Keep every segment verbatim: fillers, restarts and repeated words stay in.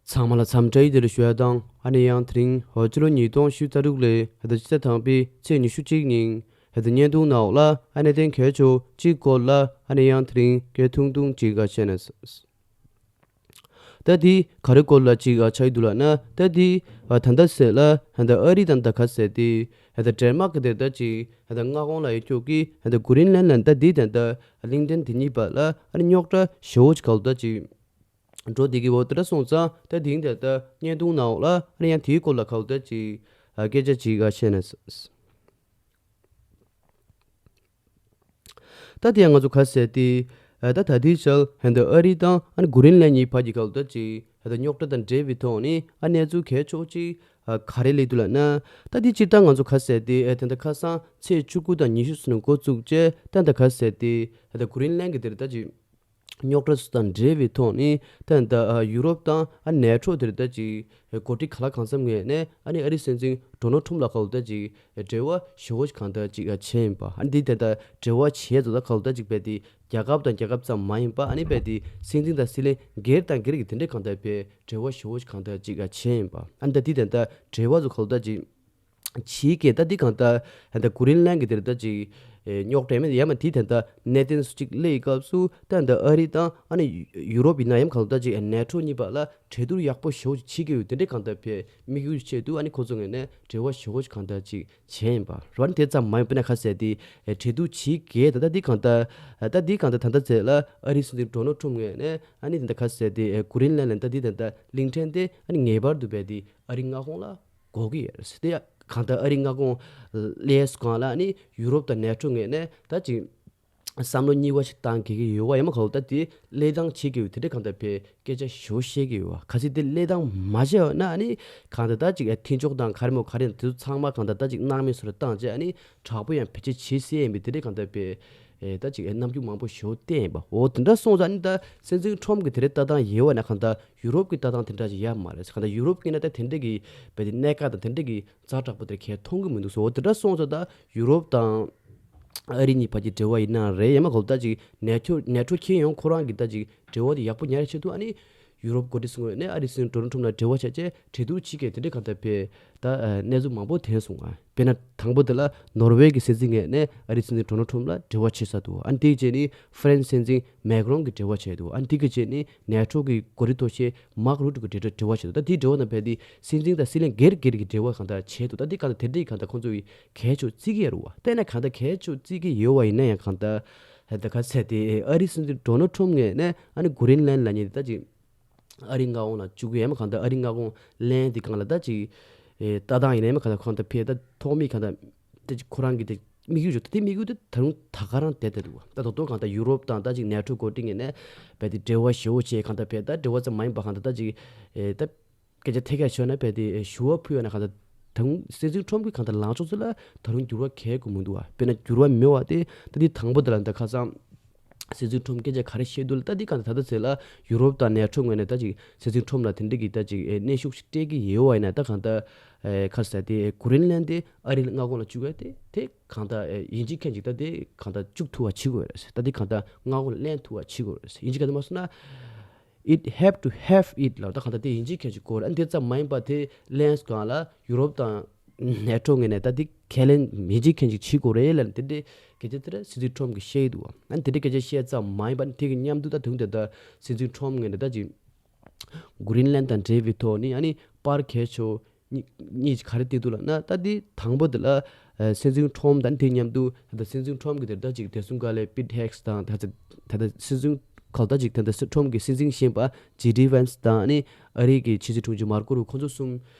ཚང་མ་ལ་འཚམས་འདྲི་བདེ་ལེགས་ཞུ་ཡ་དང་། ཨ་ནི་ཡང་དེ་རིང་ཧོ་ཅི་ལོ་ཉིས་སྟོང་ཉི་ཤུ་རྩ་དྲུག་ལོའི་ཧ་ད་ཕྱི་ཟླ་དང་པོའི་ཚེས་ཉི་ཤུ་གཅིག་ཉིན་ཧ་ད་བརྙན་ཐུང་ནང་ལ་ཨ་ནི་གནད་དོན་གལ་ཆེ་བ་གཅིག་སྐོར་ལ་ཨ་ནི་ཡང་དེ་རིང་སྐད་ཐུང་ཐུང་གཅིག་ག་བཤད་ན། ད་དེ་ག་རེ་སྐོར་ལ་གཅིག་ག་ཆགས་ཀྱི་འདུག་ལབ་ན། ད་དེ་ད་ལྟ་ཟེར་ལ་ཧ་ད་ཨ་རི་དང་ད་ག་ཟེར་དེ་ཧ་ད་ཌེན་མཱག་གི་དེ་ད་ཅིག་ཧ་ད་མངའ་ཁོངས་ལ་ཡོད་ཀྱོག་གི་ཧ་ད་གྷི་རིན་ལན་ལ་ད་དེ་ད་ད་གླིང་ཕྲན་དེ་གཉིས་བར་ལ་ཨ་ནི་རྙོག་དྲ་ཞེ་བོ་ཅིག་ག་ལ་ད་ཅིག་འགྲོ་བསྡད་ཀྱི་འོ། དེ་འདྲ་སོང་ཙང་ད་དེང་དེ་ལྟ་བརྙན་ཐུང་ནང་འོག་ལ་ཨ་ནི་ཡང་དེའི་སྐོར་ལ་ག་ལ་ད་ཅིག་ཨ་སྐད་ཆ་ཅིག་ག་བཤད་ན། ད་དེ་ཡང་ང་ཚོ་ག་ཟེར་ཏེ་ཨ་ད་ད་དེའི་ཆར་ཧན་ད་ཨ་རི་དང་ཨ་ནི་གྷི་རིན་ལན་གཉིས་བར་གྱི་ག་ལ་ད་ཅིག་ཨ་ད་རྙོག་དྲ་དང་འབྲེལ་བའི་ཐོག་ནས་ཨ་གནས་ཚུལ་གལ་ཆེ་ཅིག་ཨ་ག་རེ་སླེབས་འདུག་ལབ་ན། ད་དེ་སྤྱིར་བཏང་ང་ཚོ་ག་ཟེར་ཏེ་ཨ་དེ་འདྲ་ཁ་སང་ཚེས་བཅུ་དགུ་དང་ཉི་ཤུ་ཚུན་འགོ་བཙུགས་བྱས་ད་ད་ག་ཟེར་ཏེ་ཨ་ད་གྷི་རིན་ལན་གྱི་དེར་ད་ཅིག་རྙོག་དྲ་སོགས་དང་འབྲེལ་བའི་ཐོག་ནས་ད་ད་ཡུ་རོབ་དང་ཨ་ནེ་ཊོ་དེར་ད་ཅིག་འགོ་ཁྲིད་ག་ལ་གང་འཚམ་ངོས་ནས་ཨ་ནི་ཨ་རིའི་སྲིད་འཛིན་ཌོ་ནལ་ཊམ་ལ་ག་ལ་ད་ཅིག་འབྲེལ་བ་ཞེ་བོ་ཞིག་གང་ལྟར་ཅིག་བྱས་ཡིན་པ། ཨ་ནི་འདི་ད་ལྟ་འབྲེལ་བ་བྱས་ཚོ་ད་ག་ལ་ད་ཅིག་བས་ཏེ་རྒྱལ་ཁབ་དང་རྒྱལ་ཁབ་ཙམ་མ་ཡིན་པ། ཨ་ནི་བས་ཏེ་སྲིད་འཛིན་དང་སྲིད་བློན་སྒེར་དང་སྒེར་གྱི་དེ་འདྲའི་གང་ལྟར་བས་འབྲེལ་བ་ཞེ་བོ་ཞིག་གང་ལྟར་ཅིག་བྱས་ཡིན་པ། ཨ་ནི་ད་འདི་ད་ལྟ་འབྲེལ་བ་ཚོ་ག་ལ་ད་ཅིག་བྱེད་ཀྱི་ད་འདི་གང་ལྟར་ད་གྷི་རིན་ལན་གྱི་དེར་ད་ཅིག་རྙོག་དྲ་ཡང་མ་དེ་ད་ལྟ་གནད་དོན་སུ་གཅིག་སླེབས་སྐབས་སུ་ད་ད་ཨ་རི་དང་ཨ་ནི་ཡུ་རོབ་ཡིན་ན་ཡང་གང་ལྟར་ཅིག་ནེ་ཊོ་གཉིས་བར་ལ་གྲོས་བསྡུར་ཡག་པོ་ཞེ་བོ་ཞིག་བྱེད་ཀྱི་ཡོད། དེ་འདྲའི་གང་ལྟར་བས་དམིགས་ཡུལ་ཆེད་དུ་ཨ་ནི་ཁོ་ཚོ་ངོས་ནས་འབྲེལ་བ་ཞེ་བོ་ཞིག་གང་ལྟར་ཅིག་བྱས་ཡིན་པ་རེད་བ། ཨ་ནི་དེ་ཙམ་མ་ཡིན་པ་ན་ག་ཟེར་ཏེ་གྲོས་བསྡུར་བྱེད་ཀྱི་ད་ད་འདི་གང་ལྟར་ད་འདི་གང་ལྟར་ད་ལྟ་ཚེ་ལ་ཨ་རིའི་སྲིད་འཛིན་ཌོ་ནལ་ཊམ་ངོས་ནས་ཨ་ནི་དེ་འདྲ་ག་ཟེར་ཏེ་གྷི་རིན་ལན་ལ་ད་འདི་ད་ལྟ་གླིང་ཕྲན་དེ་ཨ་ནི་ངེས་པར་དུ་བས་ཏེ་ཨ་རིའི་མངའ་ཁོངས་ལ་གོ་གི་ཡོད་རེད་ཟེར་ཏེ། གང་ལྟར་ཨ་རིའི་མངའ་ཁོངས་ལ་སོང་གང་ལ་ཨ་ནི་ཡུ་རོབ་དང་ནེ་ཊོ་ངོས་ནས་ད་ཅིག་བསམ་བློ་གཉིས་པ་ཞིག་བཏང་དགོས་ཀྱི་ཡོད་པ་ཡང་མ་གོ་ད་དེ་གླེང་སྟངས་བྱེད་ཀྱི་ཡོད། དེ་འདྲ་གང་ལྟར་བས་སྐད་ཆ་ཞེ་བོ་བཤད་ཀྱི་ཡོད་པ། གལ་སྲིད་དེ་གླེང་སྟངས་མ་བྱས་པ་ན་ཨ་ནི་གང་ལྟར་ད་ཅིག་མཐུན་ཕྱོགས་དང་ག་རེ་མོ་ག་རེ་དེ་ཚོ་ཚང་མ་གང་ལྟར་ད་ཅིག་སྣང་མེད་བཟོ་འདྲ་བཏང་བྱས་ཨ་ནི་དྲག་པོ་ཡང་བེད་སྤྱོད་བྱེད་སྲིད་ཡིན་པས། དེ་འདྲ་གང་ལྟར་བས་ད་ཅིག་རྣམ་འགྱུར་མང་པོ་ཞེ་བོ་བསྟན་ཡིན་པ། འོ་དེ་འདྲ་སོང་ཙང་ཨ་ནི་ད་སྲིད་འཛིན་ཊམ་གྱི་དེ་འདྲའི་ལྟ་སྟངས་ཡོད་པ་ན་གང་ལྟར་ཡུ་རོབ་ཀྱི་ལྟ་སྟངས་དེ་འདྲ་ཞིག་ཡོད་མ་རེད། གང་ལྟར་ཡུ་རོབ་ཀྱི་ན་ད་དེ་འདྲ་གི་བས་དེ་གནད་འགག་དང་དེ་འདྲ་གི་ཛ་དྲག་པོ་དེར་གས་མཐོང་གི་མི་འདུག་ཟེར། འོ་དེ་འདྲ་སོང་ཙང་ད་ཡུ་རོབ་དང་ཨ་རི་གཉིས་བར་གྱི་འབྲེལ་བ་ཡིན་ན་རེད་ཡང་མ་གོ་ད་ཅིག་ནེ་ཊོ་ནེ་ཊོ་ཁྱེར་ཡོང་ཁོ་རང་གི་ད་ཅིག་འབྲེལ་བ་དེ་ཡག་པོ་ཉར་ཆེད་དུ་ཨ་ནི་ཡུ་རོབ་འགོ་ཁྲིད་ཚོ་ངོས་ནས་ཨ་རིའི་སྲིད་འཛིན་ཌོ་ནལ་ཊམ་ལ་འབྲེལ་བ་བྱས་བྱས་གྲོས་བསྡུར་བྱེད་མཁན་དེ་འདྲ་གང་ལྟར་བས་ད་གནས་ཚུལ་མང་པོ་ཐོན་སོང་ང་། དཔེར་ན་དང་པོ་དེ་ལ་ནོར་ཝེ་གི་སྲིད་འཛིན་ངོས་ནས་ཨ་རིའི་སྲིད་འཛིན་ཌོ་ནལ་ཊམ་ལ་འབྲེལ་བ་བྱས་ཚར་འདུག་ཨ་ནི་དེའི་རྗེས་ནས་ཧྥ་རན་སི་སྲིད་འཛིན་མེག་རོན་གྱི་འབྲེལ་བ་བྱས་འདུག་ཨ་ནི་དེ་གི་རྗེས་ནས་ནེ་ཊོ་གི་འགོ་ཁྲིད་མཐོ་ཤོས་མཱག་རུ་ཏེ་གི་འབྲེལ་འབྲེལ་བ་བྱས་འདུག་ད་དེའི་འབྲེལ་བ་ནང་བས་དེ་སྲིད་འཛིན་དང་སྲིད་བློན་སྒེར་སྒེར་གྱི་འབྲེལ་བ་གང་ལྟར་བྱས་འདུག་ད་དེ་གང་ལྟར་དེ་འདྲའི་གང་ལྟར་ཁོང་ཚོ་གི་གལ་ཆེ་བརྩི་གི་ཡོད་རེད་བ། དཔེར་ན་གང་ལྟར་གལ་ཆེ་བརྩི་གི་ཡོད་བ་ཡིན་ན་ཡང་གང་ལྟར་ད་ག་ཚད་དེ་ཨ་རིའི་སྲིད་འཛིན་ཌོ་ནལ་ཊམ་ངོས་ནས་ཨ་ནི་གྷི་རིན་ལན་ལབ་མཁན་དེ་ད་ཅིག་ཨ་རིའི་མངའ་ཁོངས་ལ་བཅུག་གི་ཡོད་མ། གང་ལྟར་ཨ་རིའི་མངའ་ཁོངས་ལན་དེ་གང་ལ་ད་ཅིག་ཨེ་ལྟ་སྟངས་ཡིན་ནའི་མ་གང་ལྟར་གང་ལྟར་ཕེ་ད་ཐོག་མའི་གང་ལྟར་ད་ཅིག་ཁོ་རང་གི་དེ་དམིགས་ཡུལ་བྱུང་། ད་དེ་དམིགས་ཡུལ་དེ་ད་རུང་ད་ག་རང་བསྡད་བསྡད་འདུག་ད་ད་དུང་གང་ལྟར་ཡུ་རོབ་དང་ད་ཅིག་ནེ་ཊོ་འགོ་ཁྲིད་ངོས་ནས་བས་དེ་འབྲེལ་བ་ཞེ་བོ་བྱས། གང་ལྟར་ཕེ་ད་འབྲེལ་བ་ཙམ་མ་ཡིན་པ་གང་ལྟར་ད་ཅིག་ཨེ་ད་སྐད་ཆ་ཐད་ཀར་ཤོད་ན་བས་དེ་ཞུ་བ་ཕུལ་ཡོད་ན་གང་ལྟར་ད་རུང་སྲིད་འཛིན་ཊམ་གྱིས་གང་ལྟར་ལངས་ཕྱོགས་ཚོ་ལ་ད་རུང་འགྱུར་བ་གང་ཡང་མི་འདུག་བ། དཔེར་ན་འགྱུར་བ་མེད་པ་དེ་ད་དེ་དང་པོ་དེ་ལ་ད་ཁ་སང་སྲིད་འཛིན་ཊམ་སྐད་ཆ་ག་རེ་བཤད་འདུག་ལ། ད་འདི་ག་ད་ད་ལྟ་ཚེ་ལ་ཡུ་རོབ་དང་ནེ་ཊོ་ངོས་ནས་ད་ཅིག་སྲིད་འཛིན་ཊམ་ལ་དེ་འདྲ་གི་ད་ཅིག་ཨེ་གནོན་ཤུགས་ཤིག་སྤྲད་ཀྱི་ཡོད་པ་ཡིན་ན། ད་གང་ལྟར་ཨེ་ག་རེ་ཟེར་དེ་གྷི་རིན་ལན་དེ་ཨ་རིའི་མངའ་ཁོངས་ལ་བཅུག་ཡ་དེ་དེ་གང་ལྟར་ཨེ་ཡིན་གཅིག་མིན་གཅིག་ད་དེ་གང་ལྟར་བཅུག་ཐུབ་པ་བྱེད་དགོས་རེད། ད་དེ་གང་ལྟར་མངའ་ཁོངས་ལ་ལེན་ཐུབ་པ་བྱེད་དགོས་རེད། ཡིན་གཅིག་ག་དེ་མ་སོང་ན། It have to have it ལ་ད་གང་ལྟར་དེ་ཡིན་གཅིག་མིན་གཅིག་དགོས་རེད། ཨ་འདི་ཙམ་མ་ཡིན་པ་དེ་ལན་སྒང་ལ་ཡུ་རོབ་དང་ནེ་ཊོ་ངོས་ནས་ད་འདི་ཁས་ལེན་མི་གཅིག་མིན་གཅིག་བྱེད་དགོས་རེད་ལབ་ནས་དེ་འདྲའི་སྐད་ཆ་དེ་འདྲ་སྲིད་འཛིན་ཊམ་གྱིས་བཤད་ཀྱི་འདུག་ཨ་ནི་དེ་འདྲའི་སྐད་ཆ་བཤད་ཙམ་མ་ཡིན་པ་ནི་དེ་གི་མཉམ་དུ་ད་དུང་དེ་ད་སྲིད་འཛིན་ཊམ་ངོས་ནས་ད་ཅིག་གྷི་རིན་ལན་དང་འབྲེལ་བའི་ཐོག་ནས་ཨ་ནི་པར་གལ་ཆེ་བོ་གཉིས་གཉིས་ཀྱིས་ག་རེ་བསྟན་འདུག་ལབ་ན། ད་དེ་དང་པོ་དེ་ལ་ཨ་སྲིད་འཛིན་ཊམ་དང་དེ་མཉམ་དུ་ད་སྲིད་འཛིན་ཊམ་གྱི་དེར་ད་ཅིག་བདེ་སྲུང་བཀའ་བློན་པིཊ་ཧེག་སི་དང་ད་ད་ད་སྲིད་འཛིན་ག་ད་ཅིག་ད་ད་ཊམ་གྱི་སྲིད་འཛིན་གཞོན་པ་ཇེ་ཌི་ཝན་སི་དང་ཨ་ནི་ཨ་རི་གི་ཕྱི་སྲིད་དྲུང་ཆེ་མར་ཀོ་རུ་ཁོང་ཚོ་གསུམ་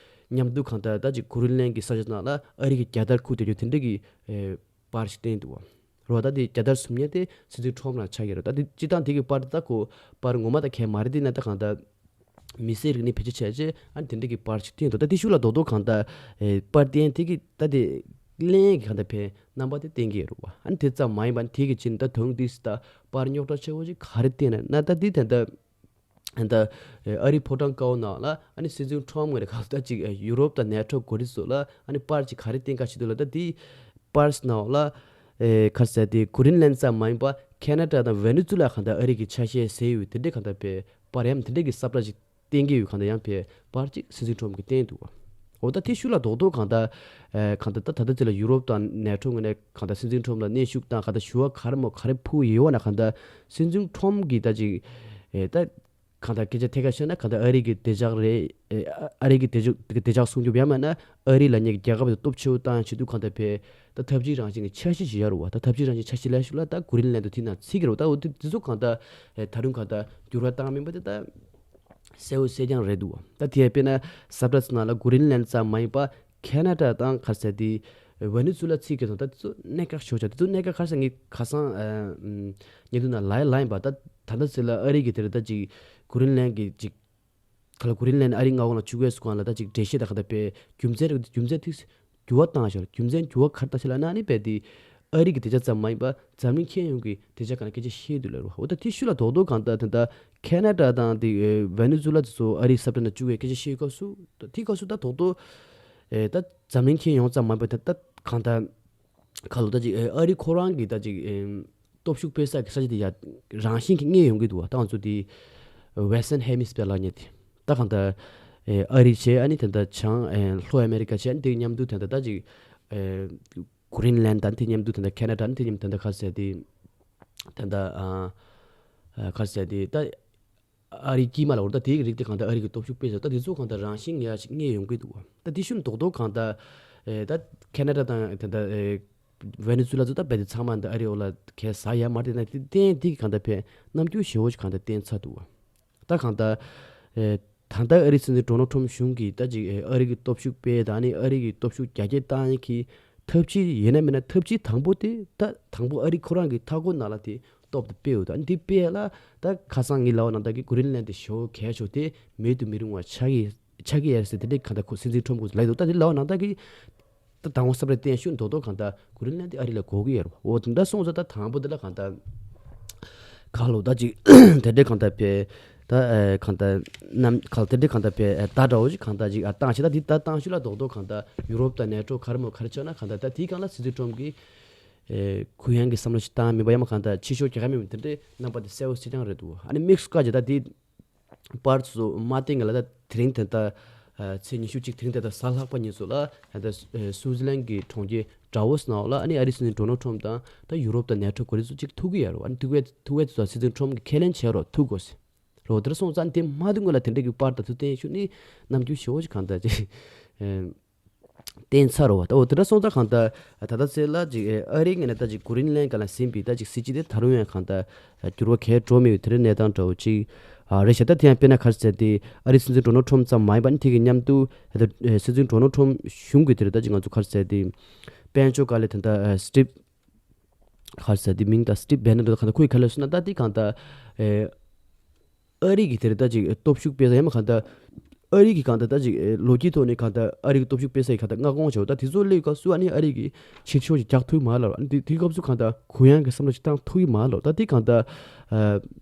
མཉམ་དུ་གང་ལྟར་ད་ཅིག་གྷི་རིན་ལན་གྱི་ས་ཆ་ནང་ལ་ཨ་རི་གི་རྒྱལ་དར་ཁུར་བསྡད་རྒྱུ་དེ་འདྲ་གི་ཨེ་པར་ཞིག་བསྟན་འདུག་བ། རེད་བ། ད་དེ་རྒྱལ་དར་གསུམ་ཉིད་དེ་སྲིད་འཛིན་ཊམ་ལ་ཆགས་ཀྱི་རེད། ད་དེ་སྤྱིར་བཏང་དེ་གི་པར་དེ་ད་ཁོ་པར་ངོ་མ་ད་གས་མ་རེད། དེ་ན་ད་གང་ལྟར་མི་སེར་རིག་གནས་བེད་སྤྱོད་བྱས་རྗེས་ཨ་ནི་དེ་འདྲ་གི་པར་ཞིག་བསྟན་འདུག་ད་དེ་ཤུགས་ལ་རྡོག་རྡོག་གང་ལྟར་ཨེ་པར་བསྟན་དེ་གི་ད་དེ་ལན་གྱི་གང་ལྟར་ཕན་རྣམ་པ་དེ་བསྟན་གྱི་རེད་བ། ཨ་ནི་དེ་ཙམ་མ་ཡིན་པ་ནི་དེ་གི་ཕྱིན་ད་དོན་དེ་སི་ད་པར་རྙོག་དྲ་ཆེ་བོ་ཞིག་ག་རེ་བསྟན་ན་ན་ད་དེ་ད་ལྟ་ད་ཨ་རིའི་ཕོ་བྲང་དཀར་པོ་ནང་ལ་ཨ་ནི་སྲིད་འཛིན་ཊམ་ངོས་ནས་གང་ལྟར་ཅིག་ཡུ་རོབ་དང་ནེ་ཊོ་འགོ་ཁྲིད་ཚོ་ལ་ཨ་ནི་པར་ཅིག་ག་རེ་བསྟན་ག་ཞིག་འདུག་ལ། ད་དེའི་པར་ནང་ལ་ཨེ་ག་རེ་ཟེར་དེ་གྷི་རིན་ལན་ཙམ་མ་ཡིན་པ་ཁེ་ན་ཌ་དང་ཝེ་ནེ་ཛུ་ལ་གང་ལྟར་ཨ་རི་གི་ཆ་ཤས་ཟེར་ཡོད། དེ་འདྲའི་གང་ལྟར་པའི་པར་ཡང་དེ་འདྲའི་གི་ས་བཀྲ་ཅིག་ བསྟན་གྱི་ཡོད། གང་ལྟར་ཡང་བས་པར་ཅིག་སྲིད་འཛིན་ཁྲོམ་གྱིས་བསྟན་འདུག་བ། འོ་ད་དེ་ཤུགས་ལ་རྡོག་རྡོག་གང་ལྟར་ཨེ་གང་ལྟར་ད་ད་ལྟ་ཚེ་ལ་ཡུ་རོབ་དང་ནེ་ཊོ་ངོས་ནས་གང་ལྟར་སྲིད་འཛིན་ཁྲོམ་ལ་གནོན་ཤུགས་དང་གང་ལྟར་ཞུ་བ་ག་རེ་མོ་ག་རེ་ཕུལ་ཡོད་བ་ན། གང་ལྟར་སྲིད་འཛིན་ཁྲོམ་གྱིས་ད་ཅིག་ཨེ་ད་གང་ལྟར་སྐད་ཆ་ཐད་ཀར་བཤད་ན་གང་ལྟར་ཨ་རི་གི་བདེ་འཇགས་རེད། ཨེ་ཨ་རི་གི་བདེ་འཇགས་བདེ་འཇགས་སྲུང་སྐྱོབ་ཡང་མིན་ན་ཨ་རི་ལབ་མཁན་གྱི་རྒྱལ་ཁབ་དེ་སྟོབས་ཆེ་བོ་བཏང་ཆེད་དུ་གང་ལྟར་བས་ད་འཐབ་ཇུས་རང་བཞིན་གྱི་འཆར་གཞི་ཞིག་ཡོད་རེད་བ། ད་འཐབ་ཇུས་རང་བཞིན་འཆར་གཞི་ལ་ཞུགས་ལ་ད་གུ་རིན་ལན་དུ་དེ་ནང་ཚིག་གི་རེད་བ། ད་འོ་དེ་དེ་ཚོ་གང་ལྟར་ཨེ་ད་རུང་གང་ལྟར་འགྱུར་བ་བཏང་མིན་པ་དེ་ད་གསལ་བོ་གསལ་རྐྱང་རེད་འདུག་བ། ད་དེ་ཡང་དཔེར་ན་ས་བཀྲ་ཚོ་ནང་ལ་གུ་རིན་ལན་ཙམ་མ་ཡིན་པ་ཁེ་ན་ཌ་དང་ག་རེ་ཟེར་དེ་ཝེ་ནེ་ཛུ་ལ་ཚིག་གི་སོང་། ད་དེ་ཚོ་གནད་འགག་ཤོར་ཆགས། དེ་ཚོ་གནད་འགག་ག་རེ་ཟེར། ངས་ཁ་སང་ཨ་ཉེ་དུ་ན་ལའི་ལའི་པ་ད་ད་ལྟ་ཚེ་ལ་ཨ་རི་གི་དེར་ད་ཅིག་གུ་རིན་ལན་གི་ཅིག་ག་ལ་གུ་རིན་ལན་ཨ་རི་མངའ་ཁོངས་ལ་བཅུག་གས་སུ་གང་ལ་ད་ཅིག་འགྲེལ་བཤད་ད་ག་ད་པའི་རྒྱུ་མཚན་རེད། རྒྱུ་མཚན་ཐིག་འགྱུར་བ་བཏང་ཤོར། རྒྱུ་མཚན་འགྱུར་བ་ག་རེ་བཏང་ཤོར་ལ་ན་ནི་པའི་དེ་ཨ་རི་གི་དེ་ཆ་ཙམ་མ་ཡིན་པ་འཛམ་གླིང་ཁྱོན་ཡོངས་ཀྱི་དེ་ཆ་ག་ན་སྐད་ཆ་བཤད་འདུག་ལ་རུ། འོ་ད་དེ་ཤུ་ལ་རྡོག་རྡོག་གང་ལྟར་དེ་ད་ཁེ་ན་ཌ་དང་དེ་ཝེ་ནེ་ཛུ་ལ་དེ་ཚོ་ཨ་རི་ས་བཀྲ་ན་བཅུག་གས་སྐད་ཆ་བཤད་སྐབས་སུ་ད་དེ་སྐབས་སུ་ད་རྡོག་རྡོག་ཨེ་ད་འཛམ་གླིང་ཁྱོན་ཡོངས་ཙམ་མ་ཡིན་པ་ད་ད་གང་ལྟར་ཁ་ལོ་ད་ཅིག་ཨ་རི་ཁོ་རང་གི་ད་ཅིག་སྟོབས་ཤུགས་སྤེལ་ས་གི་ས་ཆ་དེ་ཡ་རང་བཞིན་གྱི་རྙེད་ཡོང་གི་འདུག་བ། ད་ང་ཚོ་དེ་Western Hemisphere་ལ་ཉེ་དེ་ད་གང་ལྟར་ཨ་རི་བྱས་ཨ་ནི་དེ་འདྲ་བྱང་ལྷོ་ཨ་མེ་རི་ཀ་བྱས་ཨ་ནི་དེ་མཉམ་དུ་དེ་འདྲ་ད་ཅིག་གུ་རིན་ལན་དང་དེ་མཉམ་དུ་དེ་འདྲ་ཁེ་ན་ཌ་ཨ་ནི་དེ་མཉམ་དུ་དེ་འདྲ་ག་རེ་ཟེར་དེ་དེ་འདྲ་ག་རེ་ཟེར་དེ་ད། ཨ་རིའི་དཀྱིལ་མ་ལ་འོར་ད་དེའི་གི་རིགས་དེ་གང་ལྟར་ཨ་རི་གི་སྟོབས་ཤུགས་སྤེལ་ཟེར་ད་དེ་ཚོ་གང་ལྟར་རང་བཞིན་ངེས་ཡ་ཞིག་རྙེད་ཡོང་གི་འདུག་བ། ད་དེ་ཤུན་རྡོག་རྡོག་གང་ལྟར་ཨེ་ད་ཁེ་ན་ཌ་དང་དེ་འདྲ་ཨེ་ཝེ་ནེ་ཛུ་ལ་ཚོ་ད་རྦད་དེ་ཚང་མ་འདི་ཨ་རི་འོག་ལ་གས་ཟ་ཡ་མ་རེད་ན་དེ་བརྟེན་དེ་གི་གང་ལྟར་ཕན་རྣམ་འགྱུར་ཞེ་བོ་ཞིག་གང་ལྟར་བསྟན་ཚར་འདུག་བ། ད་གང་ལྟར་ཨེ་ད་ལྟ་ཨ་རི་སྲིད་འཛིན་ཌོ་ནལ་ཁྲོམ་གཞུང་གིས་ད་ཅིག་ཨེ་ཨ་རི་གི་སྟོབས་ཤུགས་སྤེལ་དང་ནི་ཨ་རི་གི་སྟོབས་ཤུགས་རྒྱ་སྐྱེད་བཏང་ཡ་གི་ཐབས་ཇུས་ཡིན་ན་མིན་ན་ཐབས་ཇུས་དང་པོ་དེ་ད་དང་པོ་ཨ་རི་ཁོ་རང་གི་མཐའ་འཁོར་ནང་ལ་དེ་སྟོབས་དེ་སྤེལ་ཡོད། ད་འདི་སྤེལ་ལ་ད་ཁ་སང་ངའི་ལའོ་ནང་ད་གི་གུ་རིན་ལན་དེ་ཞོ་གས་ཆོག་དེ་མེད་དུ་མི་རུང་བ་ཆགས་ཀྱི་ཆགས་ཀྱི་ཡར་ཟེར་དེ་འདྲའི་གང་ལྟར་ཁོ་སྲིད་འཛིན་ཁྲོམ་གོ་ལ་ཡོད། ད་དེ་ལའོ་ནང་ད་གི་ད་དང་པོ་ས་བཀྲ་བསྟན་ཤུན་རྡོག་རྡོག་གང་ལྟར་གུ་རིན་ལན་དེ་ཨ་རི་ལ་གོ་གི་ཡོད་རེད། འོ་དེ་འདྲ་སོང་ཙང་ད་དང་པོ་དེ་ལ་གང་ལྟར་ཁ་ལོ་ད་ཅིག་དེ་འདྲའི་གང་ལྟར་པའི་ད་ཨེ་གང་ལྟར་རྣམ་ཁ་ལོ་དེ་འདྲའི་གང་ལྟར་པའི་ཨེ་ད་འདྲ་བོ་ཞིག་གང་ལྟར་ཅིག་ཨ་བཏང་ཞེ་ད་འདི་ད་བཏང་ཤུ་ལ་རྡོག་རྡོག་གང་ལྟར་ཡུ་རོབ་དང་ནེ་ཊོ་ག་རེ་མོ་ག་རེ་ཆགས་ན་གང་ལྟར་ད་དེའི་སྒང་ལ་སྲིད་འཛིན་ཁྲོམ་གྱིས་ཨེ་གུ་ཡངས་ཀྱི་བསམ་བློ་ཞིག་བཏང་མེད་པ་ཡང་མ་གང་ལྟར་ཕྱི་ཕྱོགས་རྒྱལ་ཁབ་མི་མི་དེ་འདྲའི་རྣམ་པ་དེ་གསལ་བོ་ཞིག་ཀྱང་རེད་འདུག་ཨ་ནི་དམིགས་སུ་བཀར་ཅེ་ད་དེ་པར་ཚོ་མ་བསྟན་ག་ལ་ད་དེ་རིང་དེ་ལྟ་ཚེས་ཉི་ཤུ་གཅིག་དེ་རིང་དེ་ལྟ་གཟའ་ལྷག་པ་ཉིན་ཚོ་ལ་ད་སུའུ་ཛི་ལན་གྱི་གྲོང་ཁྱེར་ཌ་ཝོ་སི་ནང་ལ་ཨ་ནི་ཨ་རི་སྲིད་འཛིན་ཌོ་ནལ་ཁྲོམ་དང་ད་ཡུ་རོབ་དང་ནེ་ཊོ་གོ་རེ་ཚོ་གཅིག་ཐུག་གི་ཡ་རོ། ཨ་ནི་ཐུག་བས་ཐུག་བས་ཚོ་སྲིད་འཛིན་ཁྲོམ་གྱི་ཁས་ལེན་བྱས་རོ་ཐུག་དགོས་རོ། དེར་སོང་ཙང་དེ་མ་ཐུག་སྔོན་ལ་དེ་འདྲ་གི་པར་ད་ཚོ་བསྟན་ཤུ་ནི་རྣམ་འགྱུར་ཞེ་བོ་ཞིག་གང་ལྟར་ཅིག་བསྟན་ཚར་བ། ད་འོ་དེ་འདྲ་སོང་ཙང་གང་ལྟར་ད་ལྟ་ཚེ་ལ་ཅིག་ཨ་རིའི་ངོས་ནས་ད་ཅིག་གུ་རིན་ལན་ག་ལ་ཟིན་པའི་ད་ཅིག་སྲིད་ཇུས་དེ་ད་རུང་ཡང་གང་ལྟར་འགྱུར་བ་གས་འགྲོ་མེད་པའི་དེ་རིང་གནས་སྟངས་འདྲ་བོ་ཅིག་ཨ་རེད་ཤག་ད་དེ་ཡང་དཔེར་ན་ག་རེ་ཟེར་ཏེ་ཨ་རིའི་སྲིད་འཛིན་ཌོ་ནལ་ཁྲོམ་ཙམ་མ་ཡིན་པ་ནི་དེ་གི་མཉམ་དུ་ད་སྲིད་འཛིན་ཌོ་ནལ་ཁྲོམ་གཞུང་གི་དེ་རེད་ད་ཅིག་ང་ཚོ་ག་རེ་ཟེར་ཏེ་དཔལ་འབྱོར་དཀའ་ལས་དེ་འདྲ་སི་ཊིབ་ག་རེ་ཟེར་ཏེ་མིང་ད་སི་ཊིབ་བྷེ་ནན་འདྲ་ད་གང་ལྟར་ཁོས་ག་ལ་སུ་ན་ད་དེ་གང་ལྟར་ཨེ། ཨ་རི་གི་དེར་ད་ཅིག་སྟོབས་ཤུགས་སྤེལ་ས་ཡང་མ་གང་ལྟར་ཨ་རི་གི་གང་ལྟར་ད་ཅིག་ལོ་རྒྱུས་ཐོག་ནས་གང་ལྟར་ཨ་རི་གི་སྟོབས་ཤུགས་སྤེལ་ས་ཡི་གང་ལྟར་མངའ་ཁོངས་བྱ་བ་ད་དེ་ཚོ་སླེབས་སྐབས་སུ་ཨ་ནི་ཨ་རི་གི་ཕྱིར་ཤོག་ཅིག་རྒྱག་ཐུབ་མ་ལ་ཨ་ནི་དེ་དེའི་སྐབས་སུ་གང་ལྟར་གུ་ཡངས་ཀྱི་བསམ་བློ་ཅིག་བཏང་ཐུབ་ཀྱི་མ་ལ་ད་དེ་གང་ལྟར་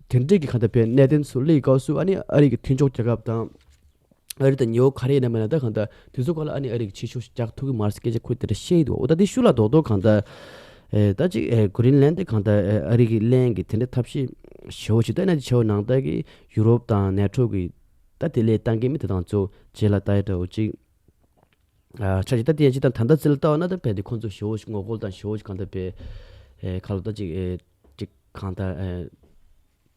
དེ་འདྲས་ཀྱི་གང་ལྟར་བའི་གནད་དོན་ཚོ་སླེབས་སྐབས་སུ་ཨ་ནི་ཨ་རི་གི་མཐུན་ཕྱོགས་རྒྱལ་ཁབ་དང་། ཨ་རི་དང་ཉེ་བོ་ག་རེ་ཡིན་ན་མིན་ན་ད་གང་ལྟར་དེ་ཚོ་ག་ལ་ཨ་ནི་ཨ་རི་གི་ཕྱིར་ཤོག་རྒྱག་ཐུབ་ཀྱི་མ་རེད་ཟེར་སྐད་ཆ་ཁོས་དེ་འདྲ་བཤད་ཡི་འདུག་འོ་ད་དེ་ཤུ་ལ་རྡོག་རྡོག་གང་ལྟར་ཨེ་ད་ཅིག་ཨེ་གུ་རིན་ལན་དེ་གང་ལྟར་ཨེ་ཨ་རི་གི་ལན་གྱི་དེ་འདྲ་ཐབས་ཤེས་ཞེ་བོ་ཞིག་ད་ཨ་ནི་ཆེ་བོ་ནང་ལྟར་གི་ཡུ་རོབ་དང་ནེ་ཊོ་གི་ད་དེ་ལས་བཏང་གི་མི་དེ་དང་ཚོ་རྗེས་ལ་ལྟ་ཡ་འདྲ་བོ་ཅིག་ཨ་ཆ་ཅིག་ད་དེ་ཡན་ཅིག་དང་ད་ལྟ་ཚིལ་ལྟ་བ་ན་ད་བས་དེ་ཁོང་ཚོ་ཞེ་བོ་ཞིག་ངོ་རྒོལ་དང་ཞེ་བོ་ཞིག་གང་ལྟར་བས་ཨེ་ག་ལ་ད་ཅིག་ཨེ་ཅིག་གང་ལྟར་ཨེ།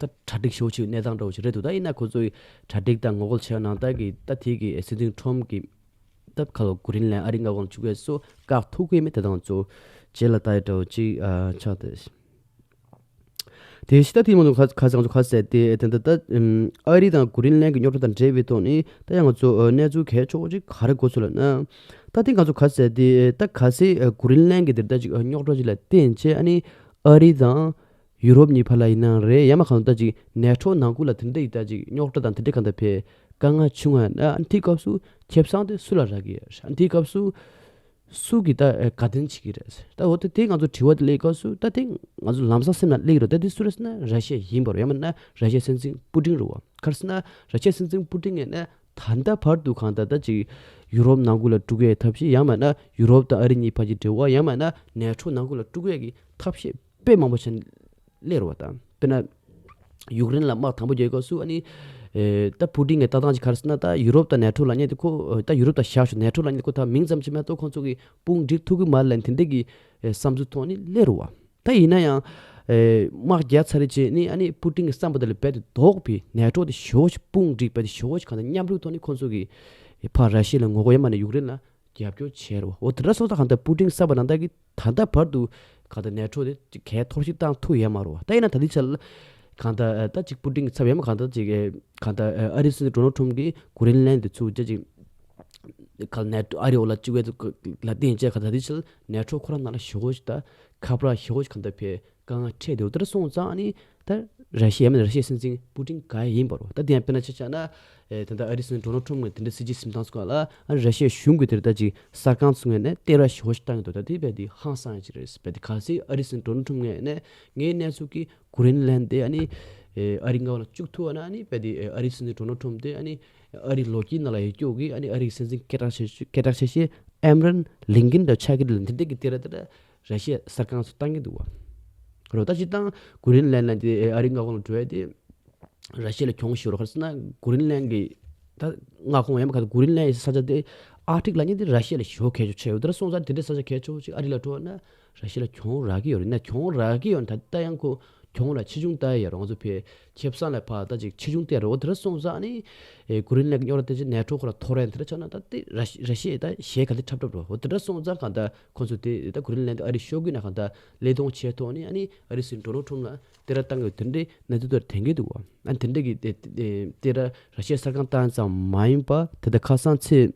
ད་གྲ་སྒྲིག་ཞེ་པོ་ཅིག་གནས་སྟངས་འདྲ་བོ་ཞིག་རེད་འདུག་ད་ཡིན་ན་ཁོ་ཚོས་གྲ་སྒྲིག་དང་ངོ་རྒོལ་བྱས་ནང་ལྟར་གྱི་ད་དེ་གི་སྲིད་འཛིན་ཁྲོམ་གྱི་ད་ཁ་ལོ་གུ་རིན་ལན་ཨ་རི་མངའ་ཁོངས་བཅུག་པའི་སོ་བཀག་ཐུབ་ཀྱི་མེད་དེ་དང་ཚོ་རྗེས་ལ་ལྟ་ཡི་འདྲ་བོ་ཅིག་ཨ་ཆགས་ཏེ། དེ་ཕྱི་ད་དེ་མ་གཏོགས་ཁ་ཁ་སང་ཚོ་ཁ་ཟེར་ཏེ་དེ་འདྲ་ད་ཨ་རི་དང་གུ་རིན་ལན་གྱི་རྙོག་དྲ་དང་འབྲེལ་བའི་ཐོག་ནས་ད་ཡང་ང་ཚོ་གནས་ཚུལ་གལ་ཆེ་བོ་ཅིག་ག་རེ་གོ་ཚུལ་ལ་ན། ད་དེ་ང་ཚོ་ཁ་ཟེར་ཏེ་ད་ག་ཚོད་གུ་རིན་ལན་གྱི་དེ་འདྲ་ཅིག་རྙོག་དྲ་ཅིག་ལ་བརྟེན་བྱས་ཨ་ནི་ཨ་རི་དང་། ཡུ་རོབ་གཉིས་བར་ལ་ཡིན་ནའང་རེད། ཡང་མ་གང་ལྟར་ཅིག་ནེ་ཊོ་ནང་ཁུལ་ལ་དེ་འདྲ་ཡི་ད་ཅིག་རྙོག་དྲ་དང་དེ་འདྲ་གང་ལྟར་བས་དཀའ་ངལ་བྱུང་བ་ན་དེའི་སྐབས་སུ་ཁེ་བཟང་དེ་སུ་ལ་རག་གི་ཡོད་རེད། དེའི་སྐབས་སུ་སུ་གིས་ད་དགའ་སྟོན་བྱེད་ཀྱི་རེད། ད་འོ་ད་དེ་ང་ཚོ་དྲི་བ་དེ་སླེབས་སྐབས་སུ་ད་དེ་ང་ཚོ་ལམ་སང་སེམས་ལ་སླེབས་ཀྱི་རེད། ད་དེ་སུ་རེད་ཟེར་ན་ར་ཤི་ཡ་ཡིན་པ་རེད། ཡང་མིན་ན་ར་ཤི་ཡའི་སྲིད་འཛིན་པུ་ཏིན་རེད་བ། ག་རེ་ཟེར་ན་ར་ཤི་ཡའི་སྲིད་འཛིན་པུ་ཏིན་ངོས་ནས་ད་ལྟ་བར་དུ་གང་ལྟར་ད་ཅིག་ཡུ་རོབ་ནང་ཁུལ་ལ་འགྲོ་གི་ཡོད་ཐབས་ཤེས་ཡང་མིན་ན་ཡུ་རོབ་དང་ཨ་རི་གཉིས་བར་གྱི་འབྲེལ་བ་ཡང་མིན་ན་ནེ་ཊོ་ནང་ཁུལ་ལ་འགྲོ་གི་ཡོད་ཀྱི་ཐབས་ཤེས་དཔེ་མང་པོ་ཞིག་སླེབས་རེད་བ། ད་དཔེར་ན་ཡུཀ་རེན་ལ་དམག་དང་པོ་རྒྱག་སྐབས་སུ་ཨ་ནི་ ཨེ་ད་པུ་ཏིན་གྱི་ལྟ་སྟངས་ཅིག་ག་རེ་ཟེར་ན། ད་ཡུ་རོབ་དང་ནེ་ཊོ་ལབ་མཁན་དེ་ཁོ་ད་ཡུ་རོབ་དང་བཞག་ཞོག་ནེ་ཊོ་ལབ་མཁན་དེ་ཁོ་ད་མིང་ཙམ་ཅིག་མ་གཏོགས་ཁོང་ཚོ་གིས་དཔུང་སྒྲིག་ཐུབ་ཀྱི་མ་རེད་ལབ་དེ་འདྲ་གི་ཨེ་བསམ་ཚུལ་ཐོག་ནས་སླེབས་རེད་བ། ད་ཡིན་ན་ཡང་ཨེ་དམག་རྒྱག་ཚར་རེ་བྱས་ནས་ཨ་ནི་པུ་ཏིན་གྱི་བསམ་པ་དེ་ལས་རྦད་དེ་ལྡོག་པའི་ནེ་ཊོ་དེ་ཞེ་པོ་ཞིག་དཔུང་སྒྲིག་རྦད་དེ་ཞེ་པོ་ཞིག་གང་ལྟར་མཉམ་རུབ་ཐོག་ནས་ཁོང་ཚོ་གིས་ཕར་ར་ཤི་ཡ་ལ་ངོ་རྒོལ་ཡང་མ་ནས་ཡུཀ་རེན་ལ་རྒྱབ་སྐྱོར་བྱས་རེད་བ། འོ་དེ་འདྲ་སོང་ཙང་གང་ལྟར་པུ་ཏིན་བསམ་པ་ནང་ལྟར་གྱི་ད་ལྟ་བར་དུ་གང་ལྟར་ནེ་ཊོ་དེ་གས་འཐོར་ཞིག་བཏང་ཐུབ་ཡོད་མ་རེད་བ། ད་ཡིན་ན་ད་ལྟའི་ཆར་གང་ལྟར་ད་ཅིག་པུ་ཏིན་གྱི་ཚབ་ཡོད་མ་གང་ལྟར་ཅིག་གང་ལྟར་ཨ་རིའི་སྲིད་འཛིན་ཌོ་ནལ་ཊམ་གྱིས་ཀུ་རིན་ལན་དེ་ཚུར་རྒྱ་ཅིག་ག་ནེ་ཊོ་ཨ་རི་འོག་ལ་བཅུག་པའི་ལ་བརྟེན་བྱས་ག་ད་དེ་ཕྱིར་ནེ་ཊོ་ཁོ་རང་ནང་ལ་ཞེ་པོ་ཞིག་ད་ཁ་པར་ཞེ་པོ་ཞིག་གང་ལྟར་ཕེ་དཀའ་ངལ་འཕྲད་དེ། འོ་དེར་སོང་ཙང་ཨ་ནི་ད་ར་ཤི་ཡ་མིན་ར་ཤི་ཡའི་སྲིད་འཛིན་པུ་ཏིན་ག་ཡིན་པ་རོ། ད་དེ་ཡང་དཔེར་ན་ཆ་བཞག་ན་ཨེ་ད་ལྟ་ཨ་རིའི་སྲིད་འཛིན་ཌོ་ནལ་ཊམ་གྱིས་དེ་འདྲ་སྲིད་ཇུས་ཟིན་སྟངས་སུ་ག་ལ་ཨ་ནི་ར་ཤི་ཡའི་གཞུང་གིས་དེར་ད་ཅིག་གསར་ཁང་ཚོ་ངོས་ནས་བསྟན་ར་ཞེ་པོ་ཞིག་བཏང་གི་འདུག་ད་དེ་རྦད་དེ་ཧང་སང་ཡ་ཅིག་རེད། རྦད་དེ་གལ་སྲིད་ཨ་རིའི་སྲིད་འཛིན་ཌོ་ནལ་ཊམ་ངོས་ནས་ངའི་གནས་ཚུལ་གྱི་ཀུ་རིན་ལན་དེ་ཨ་ནི་ཨ་རིའི་མངའ་འོག་ལ་བཅུག་ཐུབ་པ་ན་ཨ་ནི་རྦད་དེ་ཨ་རིའི་སྲིད་འཛིན་ཌོ་ནལ་ཊམ་དེ་ཨ་ནི་ཨ་རིའི་ལོ་རྒྱུས་ནང་ལ་ཡོད་རྒྱུ་གི་ཨ་ནི་ཨ་རིའི་སྲིད་འཛིན་སྐད་གྲགས་ཆེ་ཤོས་སྐད་གྲགས་ཆེ་ཤོས་ཨེམ་རན་ལིང་གིན་དང་ཆགས་ཀྱི་རེད་ལབ་དེ་འདྲ་གི་དེ་ར་དེ་ར་ར་ཤི་ཡ་གསར་ཁང་ཚོ་བཏང་གི་འདུག་བ། རོ་ད་སྤྱིར་བཏང་ཀུ་རིན་ལན་ལ་དེ་ཨ་རིའི་མངའ་ཁོངས་ལ་འགྲོ་ཡ་དེ་ར་ཤི་ཡ་ལ་གྱོང་ཞིག་རོ། ག་རེ་ཟེར་ན་ཀུ་རིན་ལན་གི་ད་མངའ་ཁོངས་ཡང་མ་ག་ད་ཀུ་རིན་ལན་ཡི་ས་ཆ་དེ་ཨར་ཀ་ཊིག་ལབ་མཁན་དེ་ར་ཤི་ཡ་ལ་ཞེ་པོ་གལ་ཆེ་ཆེ་ཡོད། དེ་ར་སོང་ཙང་དེ་འདྲའི་ས་ཆ་གལ་ཆེ་བོ་ཅིག་ཨ་རི་ལ་འགྲོ་བ་ན་ར་ཤི་ཡ་ལ་གྱོང་རག་གི་ཡོད་རེད། ན་གྱོང་རག་གི་ཡོད་ན་ད་ལྟ་ཡང་ཁོ་གྱོང་ར་ཆེ་ཆུང་ལྟ་ཡ་ཡོད་རེད། ང་ཚོ་ཕེ་ཁེ་བཟང་ལ་ཕར་ད་ཅིག་ཆེ་ཆུང་ལྟ་ཡ་རེད། འོ་དེ་ར་སོང་ཙང་ཨ་ནི་ཨེ་ཀུ་རིན་ལན་གྱི་རྙོག་དྲ་དེ་ཅིག་ནེ་ཊོ་ཁོ་ར་ཐོར་ཡ་དེ་ར་ཆགས་ན་ད་དེ་ར་ཤི་ར་ཤི་ཡ་ད་གཞས་ག་དེ་འཁྲབ་འཁྲབ་རོ། འོ་དེ་ར་སོང་ཙང་གང་ལྟར་ཁོ་ཚོ་དེ་ད་ཀུ་རིན་ལན་དེ་ཨ་རི་ཤོར་གི་ན་གང་ལྟར་ཀླད་སྟོང་ཆེ་ཐོག་ནས་ཨ་ནི་ཨ་རི་སྲིད་འཛིན་ཌོ་ནལ་ཊམ་ལ་དེ་ར་བཏང་གི་དེ་འདྲའི་གནས་ཚུལ་དེ་ར་དྲན་གི་འདུག་བ། ཨ་དེ་འདྲ་གི་དེ་དེ་དེ་ར་ར་ཤི་ཡ་གསར་ཁང་བཏང་ཙམ་མ་ཡིན་པ་དེ་ལྟ་ཁ་སང་ཚེས་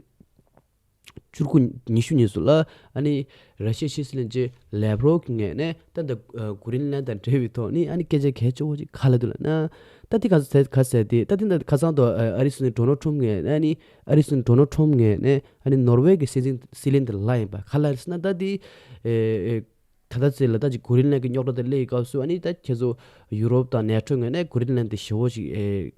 བཅུ་དགུ་ཉི་ཤུ་ཉིན་སུ་ལ་ཨ་ནི་ར་ཤི་ཡའི་ཕྱི་སྲིད་བློན་ཆེན་ལེབ་རོབ་ཀྱི་ངོས་ནས་ད་ལྟ་ཀུ་རིན་ལན་དང་འབྲེལ་བའི་ཐོག་ནས་ཨ་ནི་སྐད་ཆ་གལ་ཆེ་བོ་ཅིག་ག་ལ་འདུག་ལབ་ན། ད་དེ་ག་ཟེར་ག་ཟེར་དེ་ད་དེ་ད་ཁ་སང་དུ་ཨ་རི་སྲིད་འཛིན་ཌོ་ནལ་ཊམ་ངོས་ནས་ཨ་ནི་ཨ་རི་སྲིད་འཛིན་ཌོ་ནལ་ཊམ་ངོས་ནས་ཨ་ནི་ནོར་ཝེ་གི་སྲིད་འཛིན་སྲིད་བློན་དེ་ལ་ཡིན་པ་ག་ལ་ཟེར་ན། ད་དེ་ཨེ་ཨེ་ད་ལྟ་ཚེ་ལ་ད་ཅིག་ཀུ་རིན་ལན་གྱི་རྙོག་དྲ་དེ་སླེབས་སྐབས་སུ་ཨ་ནི་ད་ཁྱེད་ཚོ་ཡུ་རོབ་དང་ནེ་ཊོ་ངོས་ནས་ཀུ་རིན་ལན་དེ་ཞེ་བོ་ཞིག་ཨེ་